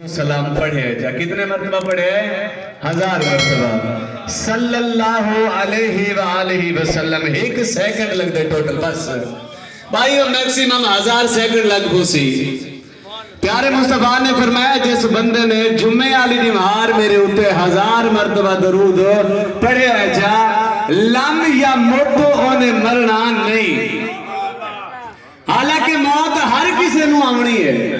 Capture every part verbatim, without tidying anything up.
سلام پڑھے جا، کتنے مرتبہ پڑھے؟ ہزار مرتبہ۔ صلی اللہ علیہ وآلہ وسلم۔ ایک سیکنڈ لگ دے ٹوٹل، بس۔ بھائیو، میکسیمم ہزار سیکنڈ لگ پوسی۔ پیارے مصطفیٰ نے فرمایا، جس بندے نے جمعے والی دیوار میرے اُتے ہزار مرتبہ درود پڑھے جا، لم یا موت، اونے مرنا نہیں۔ حالانکہ موت ہر کسے نوں آونی ہے۔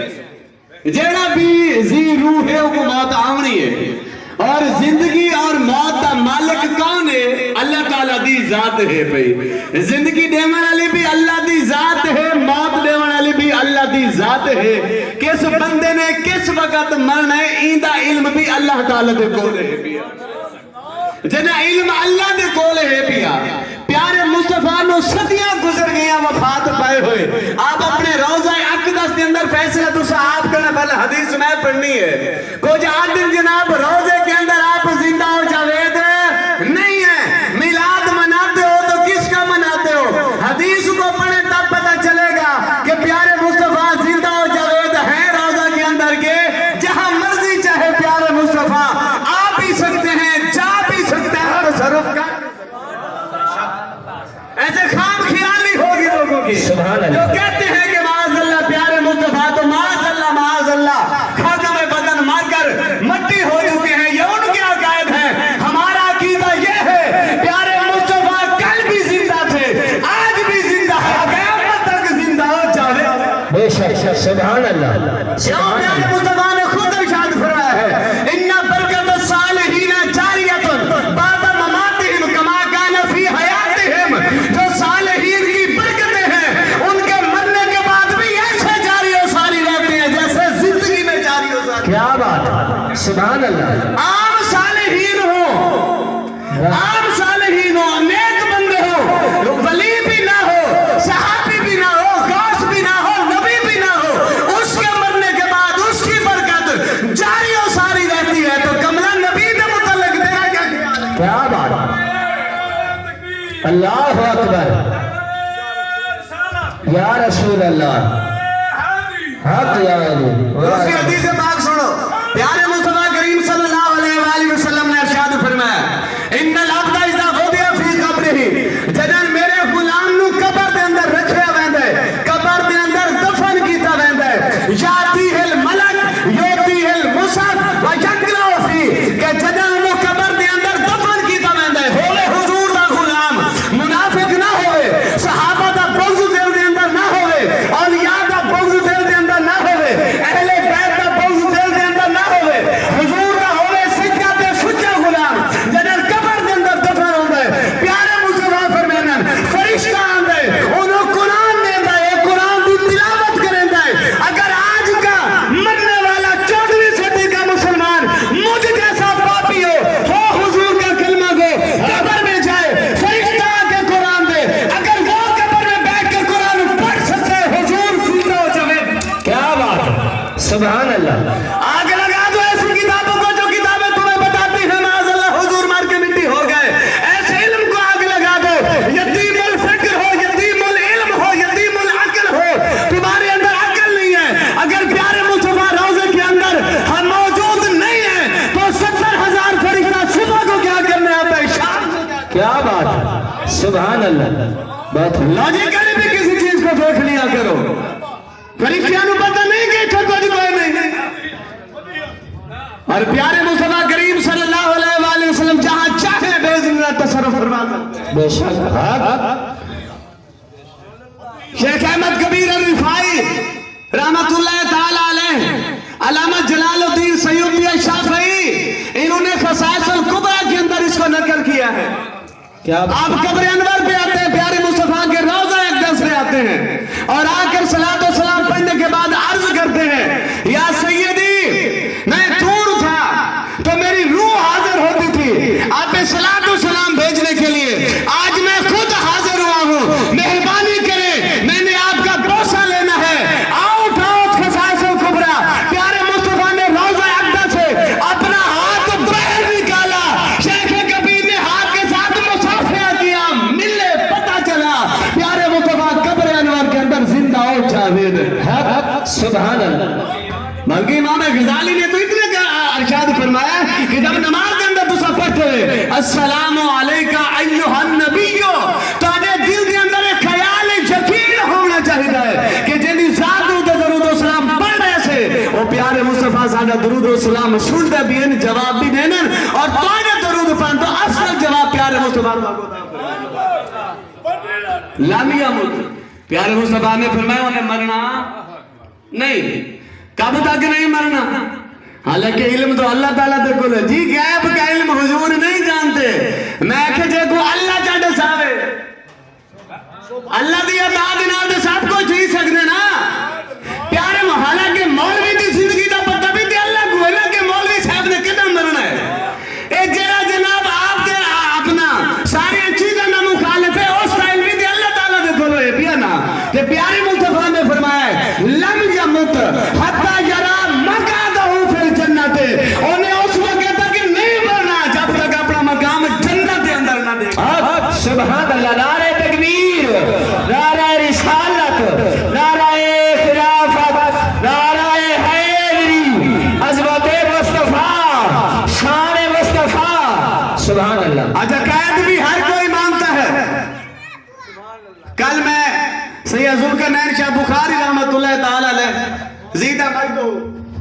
جیڑھا بھی ذی روح ہے، اوکوں موت آونی ہے۔ اور زندگی اور موت دا مالک کون ہے؟ اللہ تعالیٰ دی ذات ہے پئی۔ زندگی ݙیوݨ والی بھی اللہ دی ذات ہے، موت ݙیوݨ والی بھی اللہ دی ذات ہے۔ کس بندے نے کس وقت مرنا ہے، ایندا علم بھی اللہ تعالیٰ دے کول ہے پیا۔ جنہاں علم اللہ دے کول ہے پیا۔ پیارے مصطفیٰ نو صدیاں گزر گئیاں وفات پائے ہوئے۔ آپ اپنے روضہ اقدس دے اندر، فیصلہ تساں آپ کرنا، پہلے حدیث میں پڑھنی ہے۔ کچھ آدم جناب روضے کے اندر آپ زندہ ہو جاوید نہیں ہے۔ میلاد مناتے ہو تو کس کا مناتے ہو؟ حدیث کو پڑھیں تب پتہ چلے گا کہ پیارے مصطفیٰ زندہ ہو جاوید ہیں روضہ کے اندر کے۔ جہاں مرضی چاہے پیارے مصطفیٰ آ بھی سکتے ہیں، جا بھی سکتے ہیں، تصرف کر۔ ایسے خام خیالی ہوگی لوگوں کی۔ سبحان اللہ۔ جو کہتے ہیں کہ معاذ اللہ پیارے مصطفیٰ، تو معاذ اللہ، معاذ اللہ، خاکہ میں بدن مر کر مٹی ہو چکے ہیں، یہ ان کے عقائد ہیں۔ ہمارا عقیدہ یہ ہے، پیارے مصطفیٰ کل بھی زندہ تھے، آج بھی زندہ ہے، قیامت تک زندہ ہو جاوے۔ بے شک، سبحان اللہ۔ کیوں؟ سبحان اللہ۔ پیارے مصطفیٰ نے خود ارشاد فرمایا ہے، ان برکت الصالحین جاریۃ بعد مماتہم کما کان فی حیاتہم۔ جو صالحین کی برکتیں ہیں، ان کے مرنے کے بعد بھی ایسے جاری و ساری رہتے ہیں جیسے زندگی میں جاری و ساری۔ کیا بات ہے، سبحان اللہ۔ عام صالحین ہوں، عام صالحین ہو، نیک بندے ہو، ولی بھی نہ ہو، صحابی بھی نہ ہو، غوث بھی نہ ہو، نبی بھی نہ ہو، اس کے مرنے کے بعد اس کی برکت جاری و ساری رہتی ہے۔ تو کملا نبی دے متعلق تیرا کیا خیال ہے؟ کیا بات ہے۔ اللہ اکبر۔ یا رسول اللہ۔ حق یا علی۔ دوسری حدیث پاک سنو۔ پیارے مصطفیٰ کریم صلی اللہ علیہ وآلہ وسلم نے ارشاد فرمایا، ان العبد اذا وضع فی قبرہ، جݙاں میرے غلام نو قبر دے اندر رکھیا ویندا ہے، قبر دے اندر دفن کیتا ویندا ہے، یاتیہ الملک یؤتیہ المصحف و یقرأ فیہ، کہ جݙاں اونوں قبر دے اندر دفن کیتا ویندا ہے، ہووے حضور دا غلام، منافق نہ ہووے، صحابہ دا بغض دل دے اندر نہ ہووے، اولیاء دا بغض دل دے اندر نہ ہووے، اہل بیت دا بغض دل دے اندر نہ ہووے، حضور دا ہووے سچا تے سچا غلام، جݙاں قبر دے اندر دفن ہوندا ہے، پیارے مصطفیٰ فرمیندن، فرشتہ آندا ہے، اونوں قرآن ݙیندا ہے، قرآن دی تلاوت کریندا ہے۔ اگر آج کا مرنے والا چودھویں صدی کا مسلمان مجھ جیسا پاپی ہو، ہو حضور کا کلمہ گو، قبر میں جائے، فرشتہ آ کے قرآن دے، اگر وہ قبر میں بیٹھ کے قرآن پڑھ سکتا ہے، حضور زندہ ہو جاوے۔ کیا بات ہے، سبحان اللہ۔ آگ لگا دو ایسی کتابوں کو جو کتابیں تمہیں بتاتی ہیں معاذ اللہ حضور مر کے مٹی ہو گئے۔ ایسے علم کو آگ لگا دو۔ یتیم الفکر ہو، یتیم العلم ہو، یتیم العقل ہو، تمہارے اندر عقل نہیں ہے۔ اگر پیارے مصطفیٰ روضے کے اندر ہم موجود نہیں ہیں تو ستر ہزار فرشتہ صبح کو کیا کرنے آتا ہے، شام کو کیا؟ کیا بات ہے، سبحان اللہ۔ بات ہے۔ لاجیکلی بھی کسی چیز کو دیکھ لیا کرو۔ فرشتیاں نوں پتہ نہیں کہ اتھے کجھ کوئی نہیں۔ اور پیارے مصطفیٰ کریم صلی اللہ علیہ وآلہ وسلم جہاں چاہے بے اذن اللہ تصرف فرما سکتے ہیں۔ بے شک۔ شیخ احمد کبیر الرفاعی رحمۃ اللہ تعالی علیہ، علامہ جلال الدین سیوطی الشافعی، انہوں نے خصائص الکبریٰ کے اندر اس کو نقل کیا ہے۔ کیا آپ قبر انور پہ آتے ہیں، پیارے مصطفیٰ کے روضہ اقدس پہ آتے ہیں اور آ کر صلاۃ و سلام پڑھنے کے بعد عرض کرتے ہیں، یا سیدی، میں دور تھا تو میری روح حاضر ہوتی تھی آپ پہ صلاۃ و سلام بھیجنے کے لیے، آج میں خود حاضر ہوا ہوں، مہربانی کریں، میں نے آپ کا بوسہ لینا ہے، آؤ اٹھاؤ خصائص الکبریٰ۔ پیارے مصطفیٰ نے روضہ اقدس سے اپنا ہاتھ باہر نکالا، شیخ کبیر نے ہاتھ کے ساتھ مصافحہ کیا، ملے، پتہ چلا پیارے مصطفیٰ قبر انور کے اندر زندہ ہو جاوید۔ حق، سبحان اللہ۔ السلام علیک ایھا النبی، تہاݙے دل دے اندر ایک خیال یقین ہونا چاہیدا ہے کہ جیندی ذات دے اتے درود و سلام پڑھ رہے سے، او پیارے مصطفیٰ ساݙا درود و سلام سݨدے بھی ہن، جواب بھی ݙیندن، اور تہاݙے درود پڑھݨ توں افضل جواب پیارے مصطفیٰ لم یمت۔ پیارے مصطفیٰ نے فرمایا، انہیں مرنا نہیں، کب تک نہیں مرنا؟ حالانکہ علم تو اللہ تعالیٰ دے کول ہے۔ جی، غیب کا علم حضور نہیں جانتے۔ میں کہ جے کو اللہ چا ݙساوے، اللہ دی عطا دے نال تے سب کچھ تھی سکدے نا۔ پیارے مو-، حالانکہ مولوی دی زندگی دا پتہ بھی تے اللہ کو ہے نا کہ مولوی صاحب نے کداں مرنا ہے۔ اے جیڑھا جناب آپ دے آ-، اپنا ساریاں چیزاں دا مخالف ہے، اس ٹائم بھی تے اللہ تعالیٰ دے کولو ہے پیا نا۔ تے پیارے مصطفیٰ نے فرمایا ہے، لم یمت حتی یری مقعدہ فی الجنۃ، انہیں اس وقت تک نہیں مرنا جب تک اپنا مقام جنت دے اندر نہ دیکھے۔ سبحان اللہ، نعرہ تکبیر، نعرہ رسالت، نعرہ خلافت، نعرہ حیدری، عظمت مصطفیٰ، شان مصطفیٰ۔ سبحان اللہ۔ اچھا، عقائد بھی ہر کوئی مانتا ہے۔ کل میں سید ذوالقرنین شاہ بخاری رحمۃ اللہ تعالیٰ علیہ زیدہ مجدہ،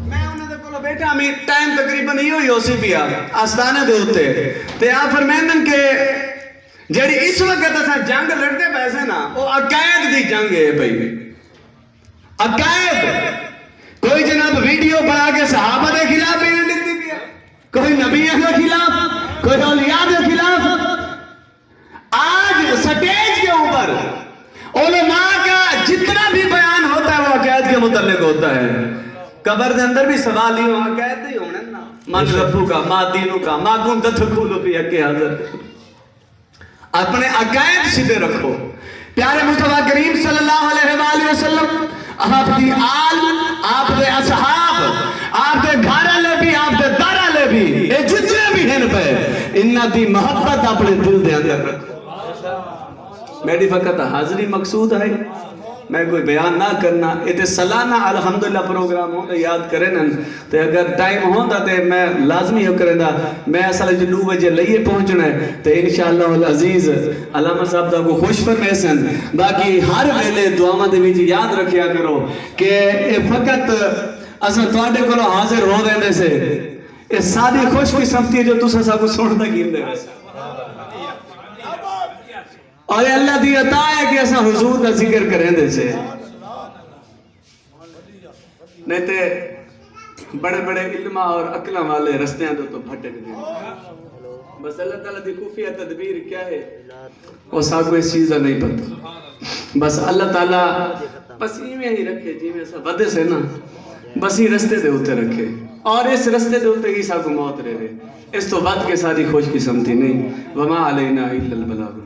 میں انہاں دے کولوں بیٹھا، میں ٹائم تقریباً ایہو ہی ہوسی پیا آستانے دے اتے، تے آپ فرمیندن کہ جیڑھی اس وقت اساں جنگ لڑدے پئے سے نا، او عقائد دی جنگ ہے پئی۔ عقائد۔ کوئی جناب ویڈیو بنا کے صحابہ دے خلاف بیان ݙتی پیا، کوئی نبیاں دے خلاف، کوئی اولیاء دے خلاف۔ آج سٹیج کے اوپر علماء کا جتنا بھی بیان ہوتا ہے، وہ عقائد کے متعلق ہوتا ہے۔ قبر دے اندر بھی سوال ہی ہو، عقائد ہی ہونے نا۔ من ربک، ما دینک، ما کنت تقول فی حق ہذا۔ اپنے عقائد سدھے رکھو۔ پیارے مصطفیٰ کریم صلی اللہ علیہ وآلہ وسلم، آپ دی آل، آپ دے اصحاب، آپ دے گھر والے بھی، آپ دے در والے بھی، اے جتنے بھی ہن پئے، انہاں دی محبت اپنے دل دے اندر رکھو۔ میݙی فقط حاضری مقصود ہے، میں کوئی بیان نہ کرنا۔ اے تے سالانہ الحمدللہ پروگرام ہوندا، یاد کرینن، تے اگر ٹائم ہوندا تے میں لازمی ہو کریندا۔ میں اصل وچ ݙو وجے لئیے پہنچݨا ہے، تے انشاءاللہ العزیز علامہ صاحب تہاکوں خوش فرمیسن۔ باقی ہر ویلے دعاواں دے وچ یاد رکھیا کرو کہ اے فقط اساں تہاݙے کولوں حاضر ہو ویندے سے، اے ساݙی خوش قسمتی ہے جو تساں ساکوں سݨدا گھندے وے۔ اور اے اللہ دی عطا ہے کہ اساں حضور دا ذکر کریندے سے، نہیں تے بڑے بڑے علماء اور عقلاں والے رستیاں دے تو بھٹک گئے۔ بس اللہ تعالیٰ دی خفیہ تدبیر کیا ہے، او ساکوں اس چیز دا نہیں پتہ۔ بس اللہ تعالیٰ بس ایویں ہی رکھے، جیویں اساں ودے سے نا، بس ہی رستے دے اتے رکھے، اور اس رستے دے اتے ہی ساکوں موت رہے۔ اس تو ودھ کے ساری خوش قسمتی نہیں۔ وما علینا الا البلاغ۔